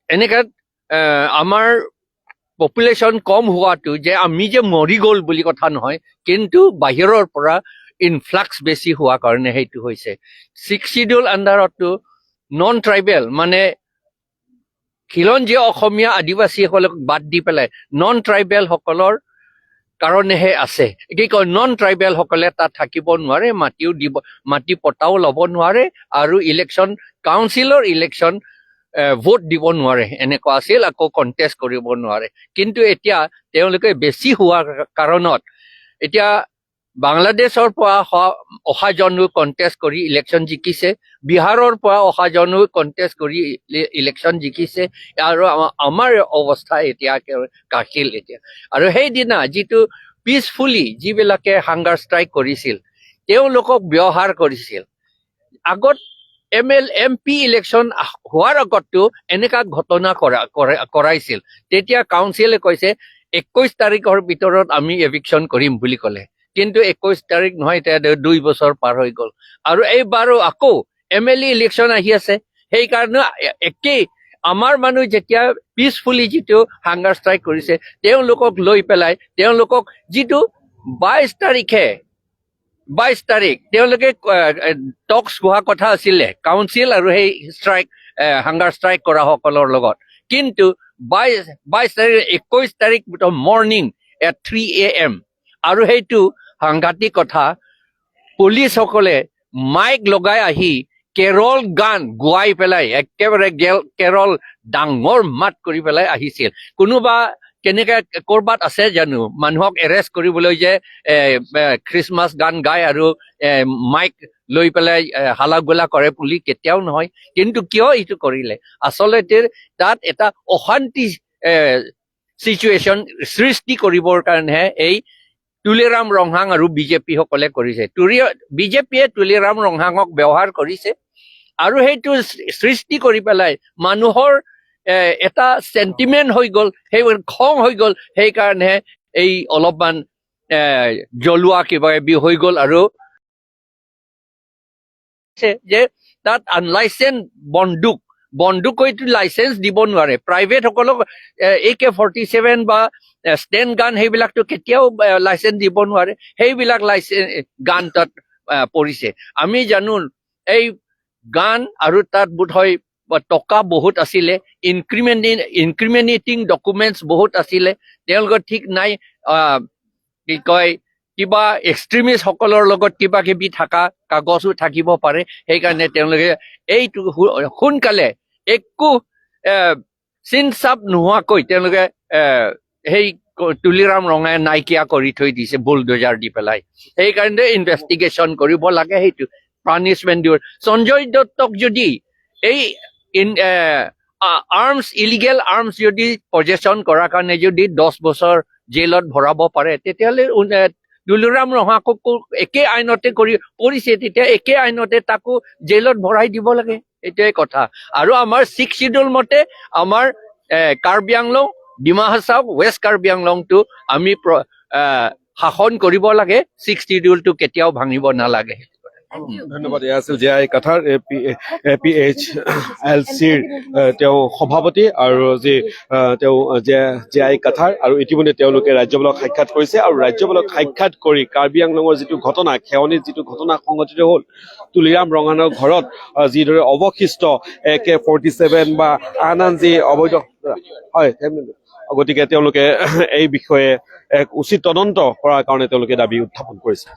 এনেকা আমাৰ পপুলেশ্যন কম হোৱাটো যে আমি যে মৰি গ'ল বুলি কথা নহয়, কিন্তু বাহিৰৰ পৰা ইনফ্লাক্স বেছি হোৱা কাৰণে সেইটো হৈছে। ছিক্স চিডিউল আণ্ডাৰতো নন ট্ৰাইবেল, মানে খিলঞ্জীয়া অসমীয়া আদিবাসীসকলক বাদ দি পেলাই নন ট্ৰাইবেল সকলৰ কাৰণেহে আছে। কি কয়, নন ট্ৰাইবেল সকলে তাত থাকিব নোৱাৰে, মাটিও দিব, মাটি পটাও ল'ব নোৱাৰে আৰু ইলেকশ্যন কাউন্সিলৰ ইলেকশ্যন ভোট দিব নোৱাৰে, এনেকুৱা আছিল। আকৌ কণ্টেষ্ট কৰিব নোৱাৰে। কিন্তু এতিয়া তেওঁলোকে বেছি হোৱাৰ কাৰণত এতিয়া বাংলাদেশৰ পৰা অহাজনো কণ্টেষ্ট কৰি ইলেকশ্যন জিকিছে, বিহাৰৰ পৰা অহাজনো কণ্টেষ্ট কৰি ইলেকশ্যন জিকিছে আৰু আমাৰ অৱস্থা এতিয়া একেবাৰে কাহিল এতিয়া। আৰু সেইদিনা যিটো পিচফুলি যিবিলাকে হাংগাৰ ষ্ট্ৰাইক কৰিছিল, তেওঁলোকক ব্যৱহাৰ কৰিছিল। আগত M L, M P election হোৱাৰ আগতো এনেকা ঘটনা কৰাইছিল। তেতিয়া কাউন্সিলে কৈছে 21 তাৰিখৰ ভিতৰত আমি এভিকশ্যন কৰিম বুলি ক'লে। কিন্তু 21 তাৰিখ নহয়, এতিয়া 2 বছৰ পাৰ হৈ গ'ল। আৰু এইবাৰো আকৌ এম এল এ ইলেকশ্যন আহি আছে, সেইকাৰণে একেই আমাৰ মানুহ যেতিয়া পিচফুলি যিটো হাংগাৰ ষ্ট্ৰাইক কৰিছে, তেওঁলোকক লৈ পেলাই তেওঁলোকক যিটো 22 তাৰিখে, 22 তাৰিখ তেওঁলোকে টক্স হোৱা কথা আছিলে কাউন্সিল আৰু সেই হাংগাৰ ষ্ট্ৰাইক কৰা সকলৰ লগত। কিন্তু 22 তাৰিখ, 21 তাৰিখ মৰ্ণিং এট 3 এ.এম. আৰু সেইটো সাংঘাতিক কথা, পুলিচসকলে মাইক লগাই আহি কেৰল গান গোৱাই পেলাই একেবাৰে কেৰল ডাঙৰ মাত কৰি পেলাই আহিছিল। কোনোবা কেনেকে ক'ৰবাত আছে জানো মানুহক এৰেষ্ট কৰিবলৈ যে খ্ৰীষ্টমাছ গান গায় আৰু মাইক লৈ পেলাই হালা গোলা কৰে বুলি? কেতিয়াও নহয়। কিন্তু কিয় এইটো কৰিলে? আচলতে তাত এটা অশান্তি চিটুৱেশ্যন সৃষ্টি কৰিবৰ কাৰণেহে এই তুলিৰাম ৰংহাং আৰু বিজেপি সকলে কৰিছে। বিজেপিয়ে তুলিৰাম ৰংহাঙক ব্যৱহাৰ কৰিছে আৰু সেইটো সৃষ্টি কৰি পেলাই মানুহৰ এটা চেণ্টিমেণ্ট হৈ গ'ল, সেই খং হৈ গ'ল। সেইকাৰণে এই অলপমান জ্বলোৱা কিবা কিবি হৈ গ'ল। আৰু যে তাত আনলাইচেন্স বন্দুক, বন্দুকৈতো লাইচেন্স দিব নোৱাৰে প্ৰাইভেট সকলক। এ কে 47 বা ষ্টেণ্ড গান, সেইবিলাকতো কেতিয়াও লাইচেন্স দিব নোৱাৰে। সেইবিলাক লাইচেন্স গান তাত পৰিছে। আমি জানো এই গান আৰু তাত বোধহয় টকা বহুত আছিলে, ইনক্ৰিমিনেটিং ডকুমেণ্টছ বহুত আছিলে। তেওঁলোকৰ ঠিক নাই, কি কয়, কিবা এক্সট্ৰিমিষ্ট সকলৰ লগত কিবা কিবি থকা কাগজো থাকিব পাৰে। সেইকাৰণে তেওঁলোকে এইটো সোনকালে একো চিন চাপ নোহোৱাকৈ তেওঁলোকে সেই তুলিৰাম ৰংহাঙক নাইকিয়া কৰি থৈ দিছে বুলডজাৰ দি পেলাই। সেইকাৰণে ইনভেষ্টিগেশ্যন কৰিব লাগে, সেইটো পানিছমেণ্ট দিব। সঞ্জয় দত্তক যদি এই আৰ্মছ, ইলিগেল আৰ্মছ যদি পজেশ্যন কৰাৰ কাৰণে যদি 10 বছৰ জেলত ভৰাব পাৰে, তেতিয়াহ'লে তুলিৰাম ৰংহাঙকো একে আইনতে কৰিছে, তেতিয়া একে আইনতে তাকো জেলত ভৰাই দিব লাগে। এইটোৱে কথা। আৰু আমাৰ ছিক্স চিডিউল মতে আমাৰ কাৰ্বি আংলং, ডিমা হাছাও, ৱেষ্ট কাৰ্বি আংলংটো আমি শাসন কৰিব লাগে। ছিক্স চিডিউলটো কেতিয়াও ভাঙিব নালাগে। ধন্যবাদ। এয়া আছিল J I Kathar, A P H L চিৰ তেওঁ সভাপতি আৰু যি তেওঁ জে জে আই কাথাৰ। আৰু ইতিমধ্যে তেওঁলোকে ৰাজ্যপালক সাক্ষাৎ কৰিছে আৰু ৰাজ্যপালক সাক্ষাৎ কৰি কাৰ্বি আংলঙৰ যিটো ঘটনা, খেয়নিত যিটো ঘটনা সংঘটিত হ'ল, তুলিৰাম ৰংহাঙৰ ঘৰত যিদৰে অৱশিষ্ট এ কে 47 বা আন আন যি অবৈধ হয়, গতিকে তেওঁলোকে এই বিষয়ে এক উচিত তদন্ত কৰাৰ কাৰণে তেওঁলোকে দাবী উত্থাপন কৰিছে।